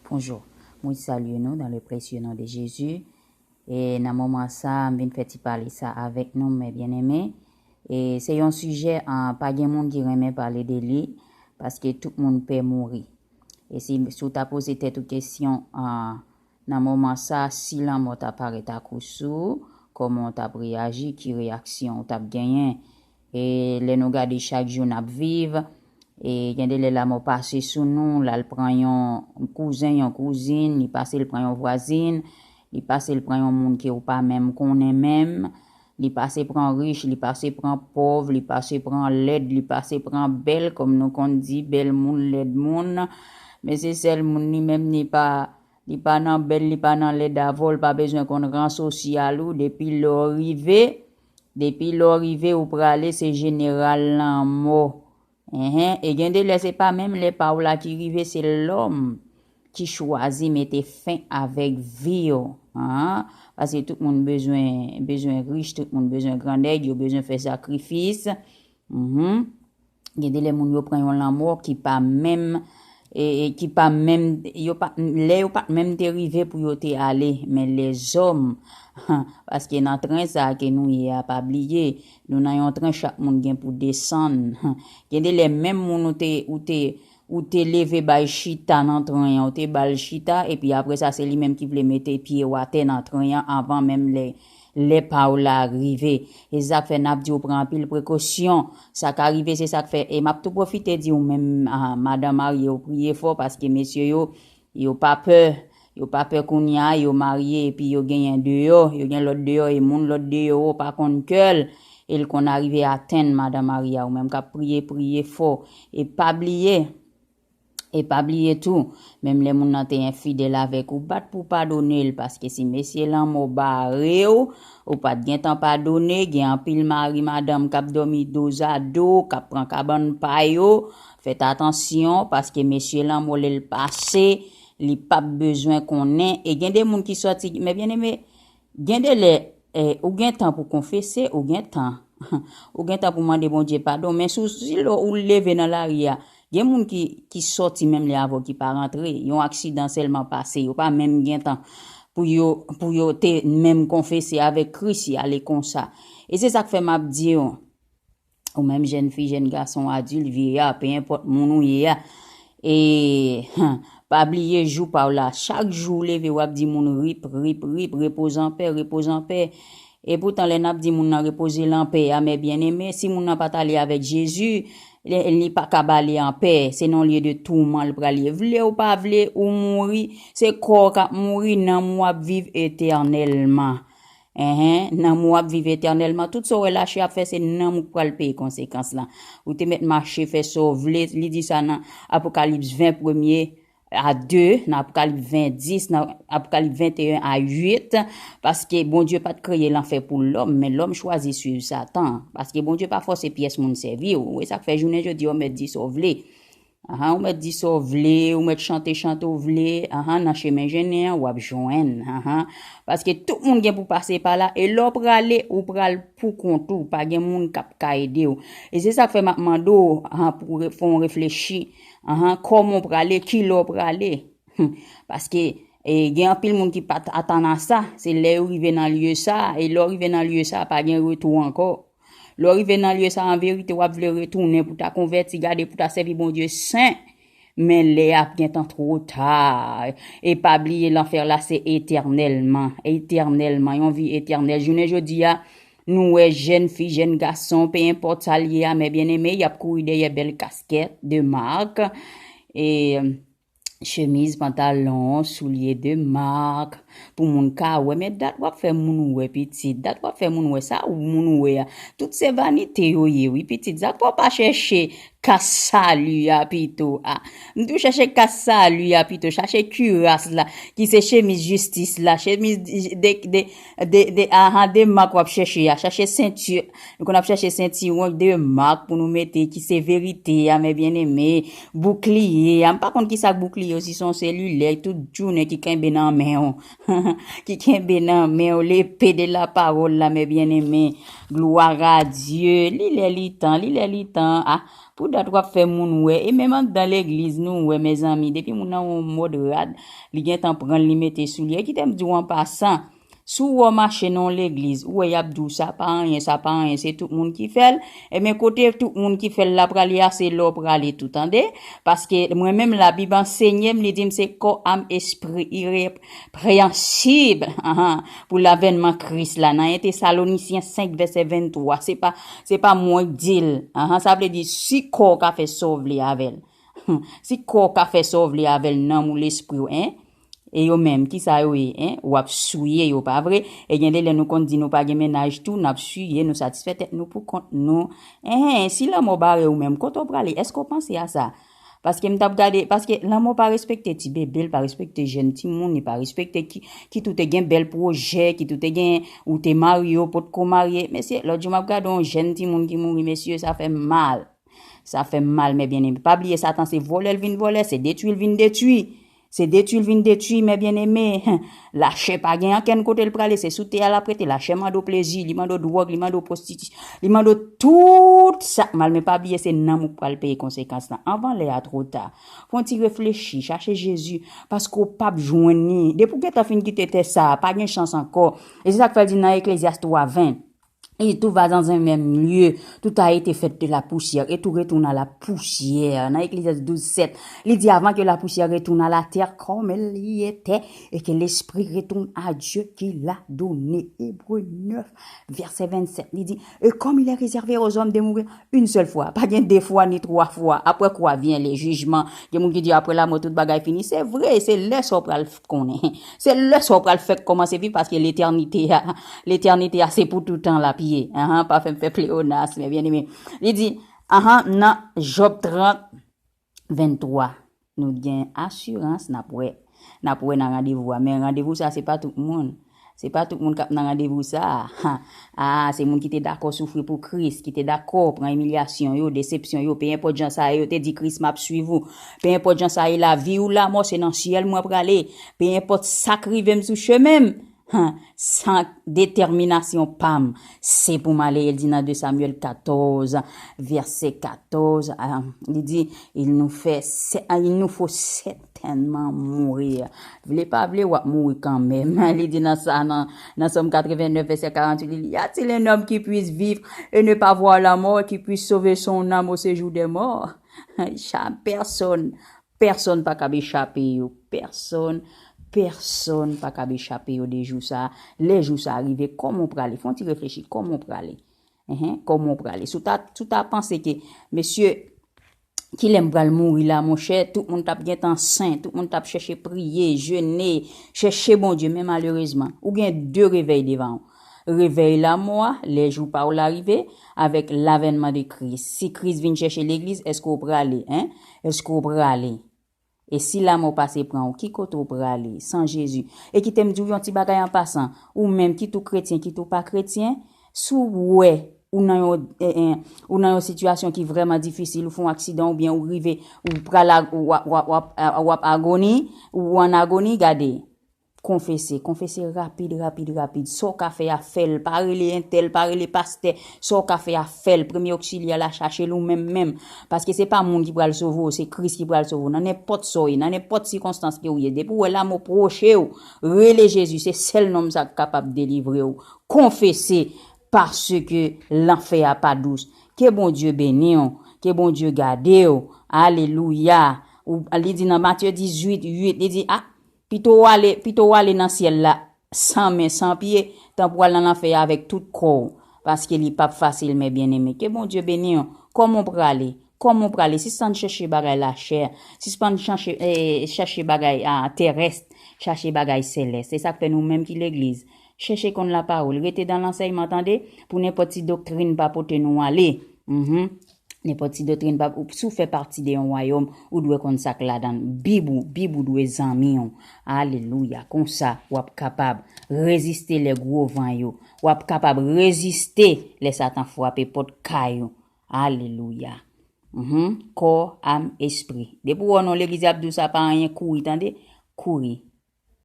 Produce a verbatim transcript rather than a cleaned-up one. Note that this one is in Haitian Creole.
Bonjou. Mwen salye nou dans le précieux nom de Jésus. E nan moman sa, m vin fè ti pale sa avèk nou, mes bien-aimés. E se yon sijè, ah, pa gen moun ki renmen pale de li, paske tout moun pè mouri. E si, si w ta poze tèt ou kesyon, ah, nan moman sa, si lanmò ta parèt akousou, kòman w t ap reyaji, ki reyaksyon w t ap genyen? E lè nou gade chak jou n ap viv, e gen de lè lanmò pase sou nou, l al pran yon kouzen, yon kouzin, li pase l pran yon vwazin, li pase l pran yon moun ke w pa menm konnen menm, li pase pran rich, li pase pran pòv, li pase pran lèd, li pase pran bèl, kòm nou konn di, bèl moun, lèd moun. Men se sèl moun li menm li pa, li pa nan bèl, li pa nan lèd avè w, li pa bezwen konn ran sosyal ou, depi lè w rive, depi lè w rive, ou prale, se jeneral lanmò. Enhen, e gen de lè se pa menm lè pa w la ki rive, se lòm ki chwazi mete fen avèk vi w. An, paske tout moun bezwen, bezwen rich, tout moun bezwen gran nèg, yo bezwen fè sakrifis. Mhm. Gen de lè moun yo pran yon lanmò ki pa menm, e, e ki pa menm, yo pa, lè yo pa t menm te rive pou yo te ale, men lèzòm, paske nan tren sa ke nou ye a, pa bliye, nou nan yon tren, chak moun gen pou desann. Gen de lè menm moun ou te, ou te, ou te leve bay chita nan tren an, ou te ba l chita, epi apre sa, se li menm ki vle mete pye w atè nan tren an anvan menm lè, lè pa w la rive. E sa k fè n ap di w pran anpil prekosyon. Sa ka rive, se sa k fè. E m ap tou pwofite di w menm, ah, madanm marye yo, priye fò, paske mesye yo, yo pa pè. Yo pa pè kounye a, yo marye, epi yo genyen deyò, yo gen lòt deyò, e moun lòt deyò, ou pa konn kè l, e l konn arive atenn madanm marye a. Ou menm k ap priye, priye fò. E pa bliye, e pa bliye tou, menm lè moun nan te enfidèl avèk ou, bat pou w padone l, paske si mesye lanmò bare w, ou pa t gentan padone, gen anpil mari, madanm k ap dòmi dozado, k ap pran kabann pa yo. Fèt atansyon, paske mesye lanmò lè l pase, li p ap bezwen konnen. E gen de moun ki sòti, mes bien-aimés, gen de lè, eh, ou gen tan pou konfese, ou gen tan. Ou gen tan pou mande Bondye padon, men si w, si lè ou leve nan lari a, gen moun ki, ki sòti menm lè avè w ki pa rantre, yon aksidan sèlman pase, yo pa menm gen tan pou yo, pou yo te menm konfese avèk Kris, y ale konsa. E se sa k fè m ap di w, ou menm jèn fi, jèn gason, adilt, vyeya, pe enpòt moun ou ye a, e, pa bliye jou pa w la. Chak jou w leve, w ap di moun rip, rip, rip, repoze an pè, repoze an pè. E poutan, lè n ap di moun nan repoze l an pè a, mes bien-aimés, si moun nan pa t ale avèk Jezi, li, li pa kab ale an pè. Se nan lye de touman l pral ye. Vle ou pa vle, ou mouri, se kò w k ap mouri, nanm ou ap viv etènèlman. Enhen, nanm ou ap viv etènèlman. Tout sa w wè lachè ap fè, se nanm ou k pral peye konsekans lan. Ou te mèt mache, fè sa w vle, li di sa nan Apokalips ven, premye a de, nan Apokalips ven, dis, nan Apokalips venteyen a uit, paske Bondye pa t kreye lanfè pou lòm, men lòm chwazi swiv Satan, paske Bondye pa fòse pyès moun sèvi w. E sa k fè jounen jodi a, ou mèt di sa w vle. Ahan, ou mèt di sa w vle, ou mèt chante chante w vle, ahan, nan chemen jennen an, w ap jwenn, ahan. Paske tout moun gen pou pase pa la, e lè w prale, ou pral pou kont ou, pa gen moun k ap ka ede w. E se sa k fè m ap mande w, ahan, pou w re-, fè w reflechi, ahan, kòman w prale, kilè w prale. Paske, e, gen anpil moun ki pa t atann a sa, se lè yo rive nan lye sa, e lè w rive nan lye sa, pa gen retou ankò. Lè w rive nan lye sa, an verite, w ap vle retounen pou ta konvèti, gade pou ta sèvi Bondye sen, men lè a ap gentan twò ta. E pa bliye, lanfè la se etènèlman, etènèlman, yon vi etènèl. Jounen jodi a, nou wè jèn fi, jèn gason, pe enpòt sa l ye a, mes bien-aimés, y ap kouri dèyè bèl kaskèt de mak, e, chemiz, pantalon, soulye de mak, pou moun ka wè. Men dat w ap fè moun wè, pitit. Dat w ap fè moun wè, sa moun wè a. Tout se vanite yo ye, wi, pitit. Sa k fè w pa chèche kas sali a pito a. M di w chèche kas sali a pito, chache kiras la, ki se chemiz jistis la, chemiz de, de, de, de, ahan, de mak w ap chèche a. Chache senti, nou konn ap chèche sentiwon de mak pou nou mete, ki se verite a, mes bien-aimés, boukliye a. M pa konn ki sa k boukliye. yo si se yon selilè, tout jounen ki kenbe nan men w, ki kenbe nan men w, lepe de la pawòl la, mè byeneme, glwa a Dye, li lè li tan, li lè li tan, a, pou dat w ap fè moun wè, e menm anndan legliz nou wè, mezanmi, depi moun nan yon mòd rad, li gentan pran l, li mete sou li, e kite m di w an pasan, si w wè w mache nan yon legliz, ou wè y ap di w sa pa anyen, sa pa anyen, se tout moun ki fè l, ebyen kote tout moun ki fè l la prale a, se la w prale tou, tande, paske mwen menm Labib ansenye m, li di m se kò, am, espri, irepreyansib, anhan, pou lavènman Kris la, nan en Tesalonisyen senk vèsè venntwa, se pa, se pa mwen k di l, anhan, sa vle di si kò w ka fè sa w vle avè l, si kò w ka fè sa w vle avè l, nanm ou, lespri w, en, e yo menm, kisa yo ye, en? W ap souye yo, pa vre? E gen de lè nou konn di nou pa gen mennaj tou, n ap souye, nou satisfè tèt nou pou kont nou. Enhen, si lanmò bare w menm, kote w prale? Èske w panse a sa? Paske m t ap gade, paske lanmò pa respekte ti bebe, l pa respekte jèn timoun, li pa respekte ki, ki tou te gen bèl pwojè, ki tou te gen, ou te marye, ou potko marye. Mesye, lòt jou m ap gade yon jèn timoun ki mouri, mesye, sa fè m mal. Sa fè m mal, mè byeneme. Pa bliye, Satan se vòlè l vin vòlè, se detwi l vin detwi. Se detwi l vin detwi, mè byeneme. Lachè pa gen ankenn kote l prale, se sou tè a l ap rete. Lachè mande w plezi, li mande w dwòg, li mande w pwostitisyon, li mande w tout sa k mal, men pa bliye se nanm ou k pral peye konsekans lan. Anvan lè a two ta. Fè yon ti reflechi, chache Jezi, paske w p ap jwenn li. Depi w gentan fin kite tè sa a, pa gen chans ankò. E se sa k fè l di nan Eklezyas twa ven, Et tout va dans un même lieu, tout a été fait de la poussière, et tout retourne à la poussière. Nan Eklezyas douz sèt, li di, avant que la poussière retourne à la terre comme elle y était, et que l'esprit retourne à Dieu qui l'a donné. Ebre nèf, vèsè vennsèt, li di, et comme il est réservé aux hommes de mourir une seule fois, pa gen de fwa ni twa fwa, après quoi vient le jugement. Gen moun ki di, après la mort, tout bagay fini. Se vre, se lè sa w pral konnen. Se lè sa w pral fèk kòmanse viv, paske letènite a, letènite a, se pou toutan l ap ye. Ahan, pa fè m fè pleonas, mè byeneme. Li di, ahan, nan Jòb trant, venntwa, nou gen asirans, n ap wè, n ap wè nan randevou a. Men randevou sa, se pa tout moun. Se pa tout moun k ap nan randevou sa a. Ha. Ah, se moun ki te dakò soufri pou Kris, ki te dakò pran imilyasyon yo, desepsyon yo, pe enpòt jan sa ye, yo te di, Kris, m ap swiv ou. Pe enpòt jan sa ye, lavi ou lamò, se nan syèl mwen prale. Pe enpòt sa k rive m sou chemen m. Han, san detèminasyon pa m, se pou m ale, el di nan de Samyèl katòz, vèsè katòz, ah, li di, il nous fait, il nous faut certainement mourir. Vle pa vle, w ap mouri kanmenm. Li di nan sa, nan, nan Sòm katrevennèf, vèsè karanntuit, li di, y a-t-il un homme qui puisse vivre et ne pas voir la mort, qui puisse sauver son âme au séjour des morts? Cha-, pèsonn, pèsonn pa kab echape yo. Pèsonn, pèsonn pa kab echape yo de jou sa. Lè jou sa rive, kòman w prale? Fè yon ti reflechi, kòman w prale? Enhen, kòman w prale? Si w ta, si w ta panse ke, mesye, kilè m pral mouri la, monchè, tout moun t ap gentan sen, tout moun t ap chèche priye, jene, chèche Bondye, men malerezman, ou gen de revèy devan w. Revèy lamò a, lè jou pa w la rive, avèk lavènman de Kris. Si Kris vin chèche legliz, èske w prale, en? Èske w prale? E si lamò pase pran w, ki kote w prale san Jezi? E kite m di w yon ti bagay an pasan, ou menm, kit ou kretyen, kit ou pa kretyen, si w wè ou nan yon, eh, eh, ou nan yon sitiyasyon ki vrèman difisil, ou fè yon aksidan oubyen ou rive, ou pral ag-, w ap, w ap, w ap, w ap agoni, ou an agoni, gade, konfese, konfese rapid, rapid, rapid. Sa w ka fè a, fè l. Pa rele entèl, pa rele pastè. Sa w ka fè a, fè l. Premye oksilyè la, chache l ou menm menm. Paske se pa moun ki pral sove w, se Kris ki pral sove w. Nan nenpòt sa w ye, nan nenpòt sikonstans ke w ye, depi w wè lamò pwoche w, rele Jezi, se sèl nonm sa k kapab delivre w. Konfese, paske lanfè a pa dous. Ke Bondye beni w, ke Bondye gade w. Alelouya. Ou, li di nan Matye dizuit uit, li di, a, pito w ale, pito w ale nan syèl la san men, san pye, tan pou w al nan lanfè a avèk tout kò w, paske li p ap fasil, mè byeneme. Ke Bondye beni w. Kòman w prale? Kòman w prale? Sispann chèche bagay lachè. Sispann chèche, eh, chèche bagay, ah, terès. Chache bagay selès. Se sa k fè nou menm ki legliz, chèche konn lapawòl. Rete dan lansèyman, tande, pou nenpòt ti doktrin pa pote nou ale. Mhm. Nenpòt ti doktrin pa, ou, si w fè pati de yon wayòm, ou dwe konn sa k ladan l. Bib ou, Bib ou dwe zanmi w. Alelouya. Konsa, w ap kapab reziste lè gwo van yo. W ap kapab reziste lè Satan frape pòt kay ou. Alelouya. Mhm. Kò, am, espri. Depi w wè non legliz y ap di w sa pa anyen, kouri, tande. Kouri.